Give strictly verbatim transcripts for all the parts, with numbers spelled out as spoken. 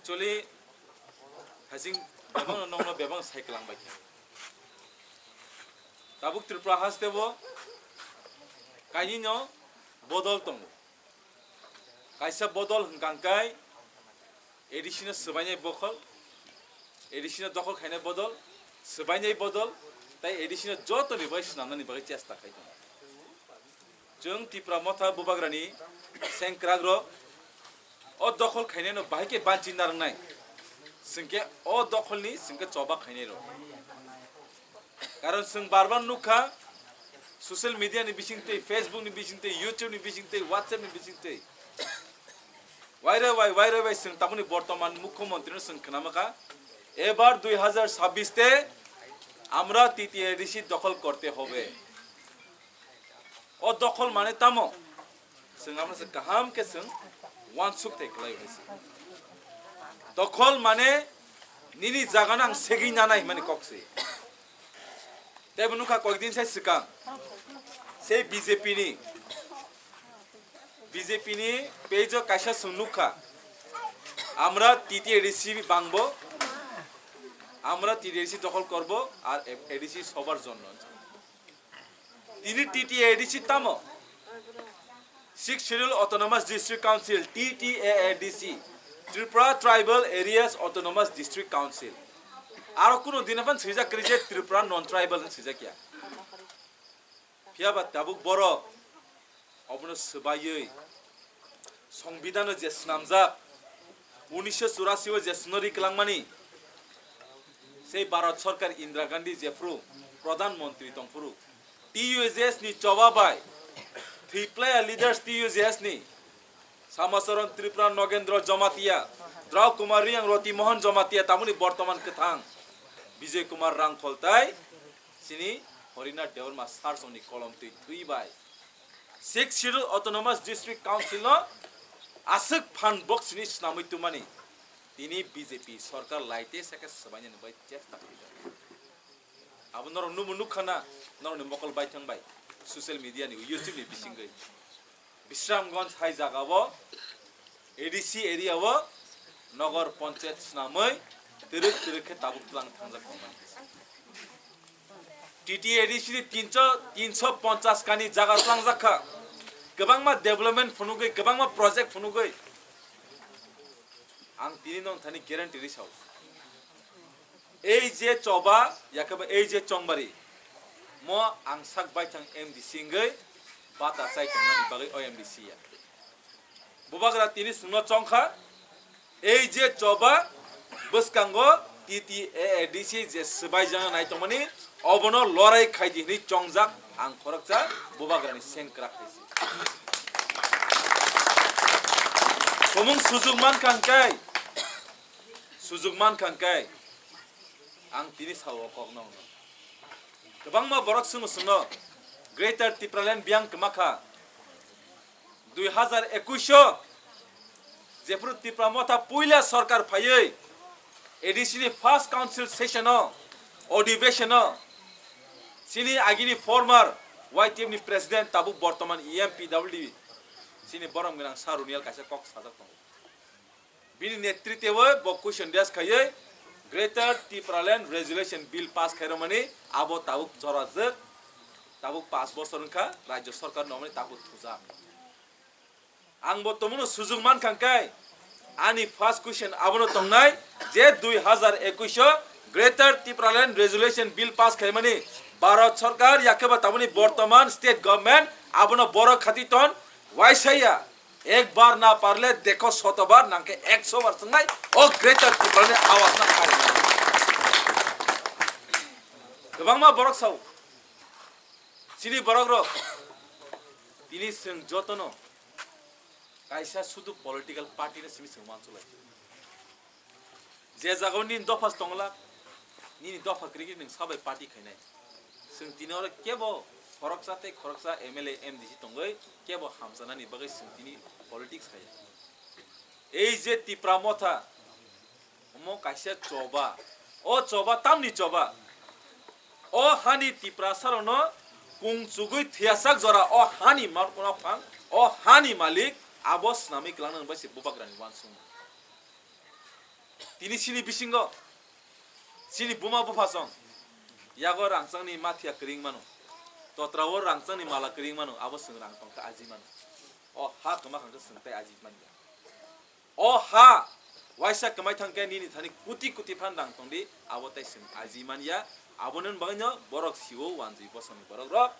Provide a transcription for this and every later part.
Actually, hasing bebang nongno bebang sai kwlang bai kha. Tabuk Tripura haste bo kainwi no bodol tongo. Kaisa bodol hwnkha hwnkhe A D C no swbainai bokhol, A D C no dokhol khainai bodol, swbainai bodol, tai A D C no jotoni bai swnamnani bagwi chesta khai tongo. Chwng Tipra Motha Bubagrani sengkrakrok o dokhol khainaino bahai khe banchi narwknai. Chwngkhe o dokholni chwngkhe choba khainairok. Karon chwng bar bar nukha, social media ni bisingtwi, Facebook ni bisingtwi, YouTube ni bisingtwi, WhatsApp ni bisingtwi. Waira bai, waira bai chwng tamoni bortoman mukhyamantri no chwng khwnama kha. Ebar dui hazar sabbish te amra T T A D C dokhol korte hobe. O dokhol mane tamo? Chwng amo se kaham khe chwng wansuk thai kwlai hai se. Dokhol mane nini jaga no ang segwi nanai himani kok se. Tei bo nukha koikdin sai swkang sei B J P ni, B J P ni page o kaisa chwng nukha, "Amra T T A D C bangbo, amra T T A D C dokhol korbo, ar A D C sobar jonno." Tini T T A D C tamo? Sixth Schedule Autonomous District Council, T T A A D C, Tripura Tribal Areas Autonomous District Council. Aro kuno din aphan swijak kwrwi je Tripura non tribal hwn swijak ya. Phiya ba tabuk borok obono swbaiwi Songbidhano je swnamjak, unisho churasi o je swnori kwlangmani, sei Bharat Sarkar Indira Gandhi jephru Pradhan Mantri tongphuru, T U J S ni choba bai thwiplaya leaders T U J S ni, Samacharan Tripura, Nogendra Jamatia, Drau Kumar Reang, Roti Mohan Jamatia, tamoni bortoman kwthang Bijoy Kumar Rangkhol tai chini Harinath Debbarma sir songni kolom twi thwi bai Sixth Schedule Autonomous District Council no aswk phan box ni swnamwi tongmani tini B J P sarkar laite sake swbainani bai chesta khaijak. Abo norok nubo nukha na, norokni mokol baithang bai social media ni, YouTube ni bisingwi. Bisramganj hai jaga o A D C area o nogor panchayat swnamwi twrwk twrwk khe tabuk twlang thangjak tongmani. T T A D C ni tinso, tinso ponchas kani jaga tlangjak kha. Kwbangma development phunugwi, kwbangma project phunugwi. Ang tini nong thani guarantee ri sao. Ei je choba, yakhe bo ei je chongbari, mo ang sak baithang M D C wngwi bata chai tongmani bagwi o M D C ya. Bubagra tini chwngno chongkha, ei je choba bwskango T T A A D C je swbaijana nai tongmani, obono lorai khaidi hwnwi chongjak ang khoroksa Bubagrani sengkrak hai se. Somung sujuk mankha hwnkhe, sujuk mankha hwnkhe, ang tini sao o kokno hwno. Kwbangma borok swngo chwngno, Greater Tipraland biyang kwma kha. Dui hazar ekush o jephru Tipra Motha puila sarkar phaiwi A D C ni first council session o, odhibeshan o, chini agini former Y T F ni president, tabuk bortoman E M P W D, chini borom gwnang Sir Runial kaisa kok sajak tongo. Bini netritwe bo question raise khaiwi Greater Tipraland Resolution Bill pass khairokmani, abo tabuk jorajwk, tabuk paanch bosor wngkha Rajya Sarkar nomani tabuk thujak. Ang bo tomungno sujuk mankha hwnkhe, ani first question abono tongnai je dui hazar ekush o Greater Tipraland Resolution Bill pass khaimani Bharat Sarkar, yakheba tamoni bortoman state government abono borok khati ton waisaya. Ek bar na parle dekho, soto bar, nangkhe ekso bar swngnai, o Greater Tipraland awaz na kharinai. Kwbangma borok sao, chini borok rok, tini chwng jotono kaisa sudu political party no simi chwng mansulai. Je jagao nini dopha tongla, nini dopha kwrwi khe nwng sabai party khainai. Chwng tini oro kebo khoroksa tei khoroksa M L A, M D C tongwi kebo hamchanani bagwi chwng tini politics khaiya. Ei je Tipra Motha, omo kaisa choba. O choba tamni choba? O hani Tiprasarokno kung chugwi thwiyasak jora o hani ma-, nokphang, o hani malik abo swnamwi kwlangnani bai se Bubagrani uansukma. Tini chini bisingo chini buma bupha song yago rangchakni mathiya kwrwng mano, totra o rangchakni mala kwrwng mano, abo chwng rang tongkha aji mano. O ha kwma kha khe chwng tai aji manya. O ha waisa kwmai thang khe nini thani kuti kuti phan rang tong di, abo tai chwng aji manya. Aboni bagwino borok siwo wanjwi bosongni borok rok.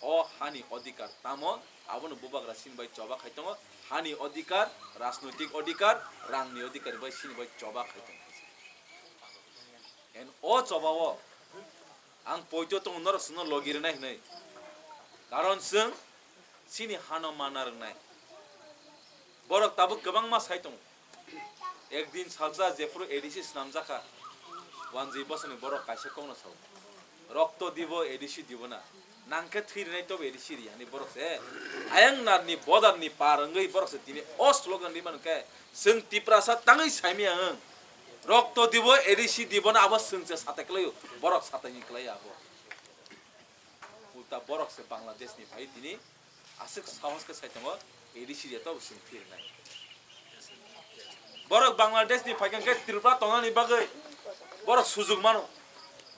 O hani odhikar tamo, abono bubagra chini bai choba khai tongo. Hani odhikar, rajnoitik odhikar, rangni odhikar bai chini bai choba khai tongo. En o choba o ang poito tongo norok chwngno logi rwnai hwnwi. Karon chwng chini hano manna rwnai. Borok tabuk kwbangma sai tongo. Ekdin salsa jephuru A D C swnamjakha, wanjwi bosongni borok kaisa kokno sao, "Rokto dibo, A D C dibo na, nangkhe thwi rwnai tobo A D C ri," hani borok se ayang narni bodarni par wngwi borok se tini o slogan ri mano khe, chwng Tiprasa tangwi saimaya wng, "Rokto dibo, A D C dibo na," abo chwng se satai kwlaio, borok sataini kwlai abo. Ulta borok se Bangladesh ni phai tini aswk sahos khe sai tongo, A D C de to chwng thwi rwnai. Borok Bangladesh ni phai khe Tripura tongnani bagwi borok sujung mano,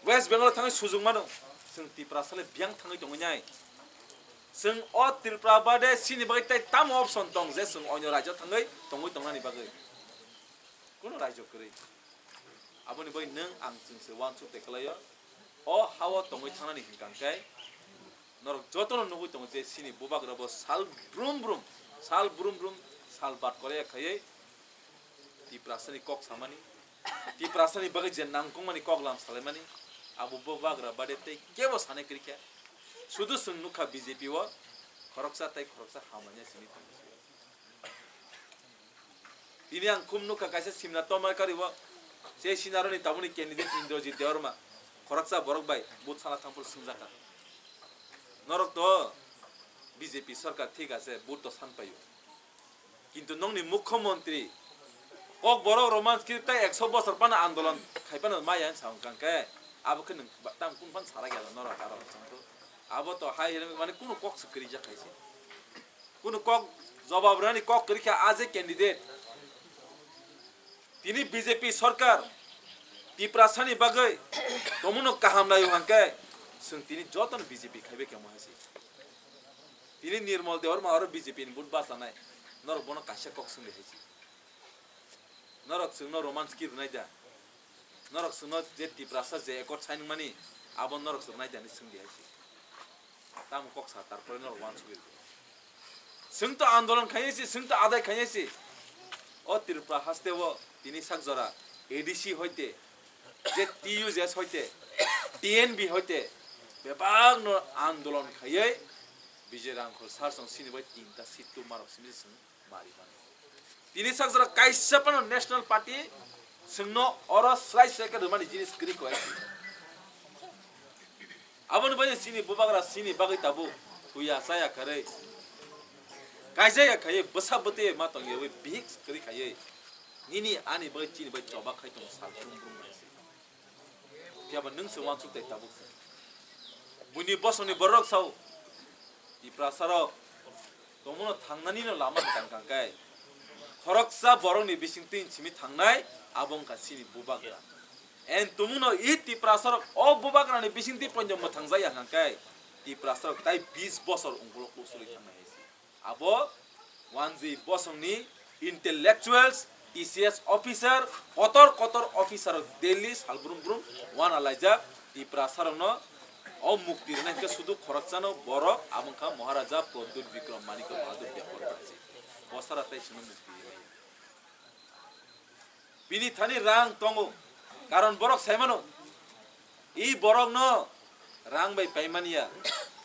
West Bengal thangwi sujung mano, chwng Tiprasa le biyang thangwi tongwi nai. Chwng o Tripura bade chini bagwi tai tamo option tong je chwng onyo rajyo thangwi tongwi tongnani bagwi? Kuno rajyo kwrwi. Aboni bai nwng ang chwng se uansuk tei kwlaio. O hao tongwi thangnani hwnkha khe norok jotono nugwi tongo je chini bubagra bo sal brum brum, sal brum brum, sal bat korea khaiwi Tiprasani kok samani, Tiprasani bagwi je nangkukmani kok lam salaimani, abo bubagra bade tei kebo sanai kwrwi kha. Sudu chwng nukha B J P o khoroksa tei khoroksa hamya simi tongo. Tini ang khum nukha kaisa simna tomar kari o. Se sinaroni tabuni candidate Indrajit Debbarma khoroksa borok bai vote sana thangphuru swngjak kha. Norok to B J P sarkar thik ase, vote to san paio. Kintu nokni mukhyamantri kok borok Roman script tai ekso bosor phano andolon khai phano maya hinwi sa wngkha khe abo khe nwng tam kun phan sara gya norok aro chwngkhe abo to hai mane kunu kok se kwrwi jak khai se. Kunu kok jobab rwnani kok kwrwi kha a je candidate. Tini B J P sarkar Tiprasani bagwi tongmano kaham naio hwnkhe chwng tini jotono B J P khaibai khe mo hai se. Tini Nirmal Debbarma aro B J P ni vote bachanai, norok bono kaisa kok swngdi hai se. Norok chwngno Roman script rwnai da? Norok chwngno je Tiprasa je accord sign wngmani abo norok chwng nai da hinwi swngdi hai se. Tamo kok sa, tarpore norok uansugwi rw. Chwng to andolon khainai se, chwng to adai khainai se. O Tripura haste o tini sak jora A D C hoite, je T U J S hoite, T N V hoite bebak no andolon khaiwi Vijay Rangkhol sir song sini bai tinta seat tu marok simi se chwng mari mano. Tini sak jora kaisa phano National Party chwngno oro srai srai khe rwmani jinis kwrwi koi. Aboni bai chini bubagra chini bagwi tabuk huya chaya kharwi kaijaya khaiwi bwsa bwtwi ma tongyawi bihik kwrwi khaiwi nini ani bagwi chini bai choba khai tongo sal brum brum hai se. Phiya ba nwng se uansuk tai tabuk se. Buini bosongni borok sao, Tiprasarok tongmano thangnani no lama hwnkha hwnkha khe khoroksa borokni bisingtwi simi thangnai abo wngkha chini bubagra. En tongmano i Tiprasarok o bubagrani bisingtwi poito mwthang jaya hwnkha khe Tiprasarok tai bis bosor ungkulok usuli thangnai hai se. Abo wanjwi bosongni intellectuals, T C S officer, kotor kotor officer rok daily sal brum brum wana laijak Tiprasa rokno o mukti rwna hinkhe sudu khoroksano borok abo wngkha Maharaja Pradyut Bikram Manikya Bahadur Debbarma se. Bosara tai sino mukti rwnai. Bini thani rang tongo, karon borok sai mano, i borokno rang bai paimani ya,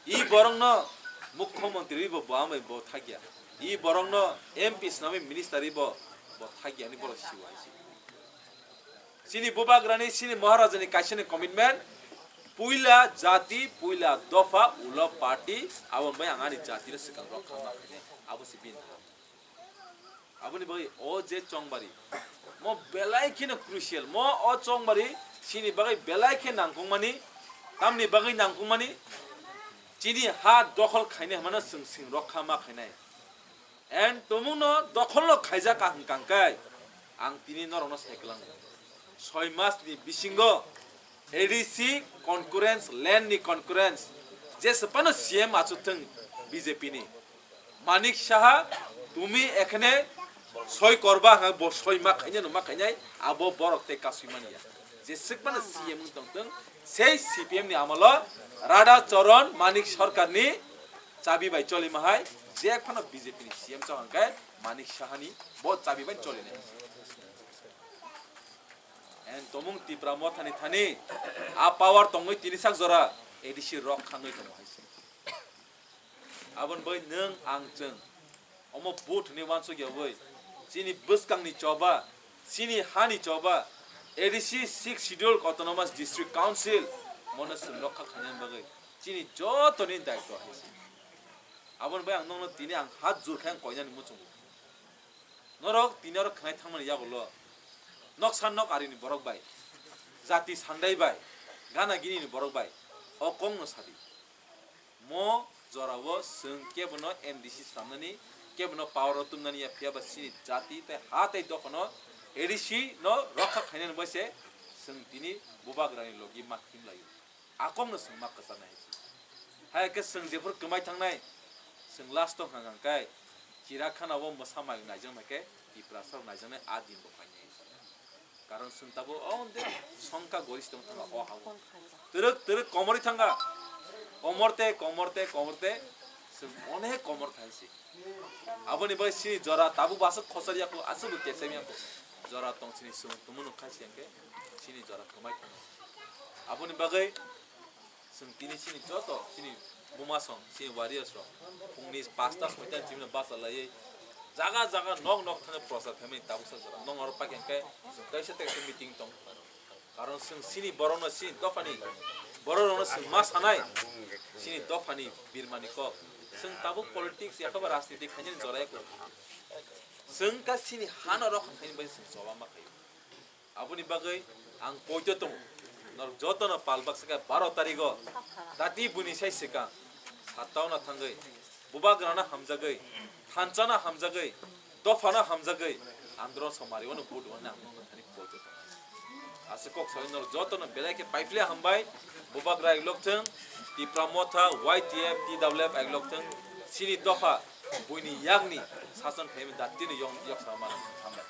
i borokno mukhyamantri bo bo amai bo thakya, i borokno M P swnamwi minister bo bo thakya ni borok siwa hai se. Chini bubagrani, chini Maharajani kaisani commitment, puila jati, puila dopha, ulo party, abo bai ang ani jatino swkang rok khamna khainai, abo se bini. Aboni bagwi o je chongbari mo belai kheno crucial, mo o chongbari chini bagwi belai khe nangkukmani, tamni bagwi nangkukmani, chini ha dokhol khainai hwnmano chwng sing rokha ma khainai. And tumungno dokholno khaijak ang hwnkha hwnkhe ang tini norokno sai kwlango. Soi mas ni bisingo A D C concurrence, land ni concurrence, jesa phano C M achuk thung B J P ni. Manik Saha, tumi ekhane soi korba hwnka, bo soi ma khainai, no ma khainai, abo borok tei kasui manya. Jeswk phano C M wng tong thung, sei C P M ni amolo Radha Charan Manik Sarkar ni chabi bai choli ma hai, je phano B J P ni C M chong hwnka Manik Saha ni bo chabi bai choli nai. En tomung Tipra Motha ni thani a power tongwi tini sak jora A D C rok khangwi tongo hai se. Aboni bai nwng ang chwng omo vote hwnwi uansuk yawi chini bwskang ni choba, chini ha ni choba, A D C Sixth Schedule Autonomous District Council mono chwng rokha khainani bagwi chini joto ni daitwa hai se. Aboni bai ang nokno tini ang hat jur khe ang koinani muchungo. Norok tini oro khwnai thangmani yagulo noksa nok arini borok bai, jati sandai bai, gana gini ni borok bai o kok no sadi. Mo jorao chwng kebono M D C swnamnani, kebono power o tumnani ya, phiya ba chini jati tei ha tei dophano A D C no rokha khainani bai se chwng tini bubagrani logi ma thim laio. A kok no chwng ma kwcharnai hai se. Hai khe chwng jephuru kwmai thangnai, chwng last o hwnka hwnka khe Chirakhana o mwsa mai naijak nai khe Tiprasa rok naijaknai a din bo phainai hai se. Karon chwng tabuk o de songkha gorish tong thanga o ha o. Twrwk twrwk komorwi thanga. Komor te, komor te, komor te. Chwng onek komor khai se. Aboni bagwi chini jora tabuk bo aswk khochar yaku, aswk bo kesem yaku. Jora tong chini chwng tumung khai se hwnkhe chini jora kwmai thangwi. Aboni bagwi chwng tini chini joto chini buma song, chini warriors rok phungni pasta soita chimino bacha laiwi jaga jaga nok nok thangwi prochar khaimani tabuksa jora. Nong oro paikha hwnkhe chwng kaisa tei kaisa meeting tong. Karon chwng chini borokno chini dophani borok rokno chwng ma sanai chini dophani birmani kok. Chwng tabuk politics yakaba rajniti khainani jora yaku. Chwng ka chini hano rok khaini bai chwng choba ma khaio. Aboni bagwi ang poito tongo. Norok jotono pal baksa khe baro tarigo dati buini sai swkang sattauna thangwi bubagrana hamjagwi, thanchana hamjagwi, dophano hamjagwi andro somari wano vote wano ang nokno thani poito tongo. Aswk kok sawi norok jotono belai khe paiphle hambai. Bubagra iglok thung, Tipra Motha, Y T F, T W F iglok thung, chini dopha buini yakni sason khaimani datino yong yok sama hambai.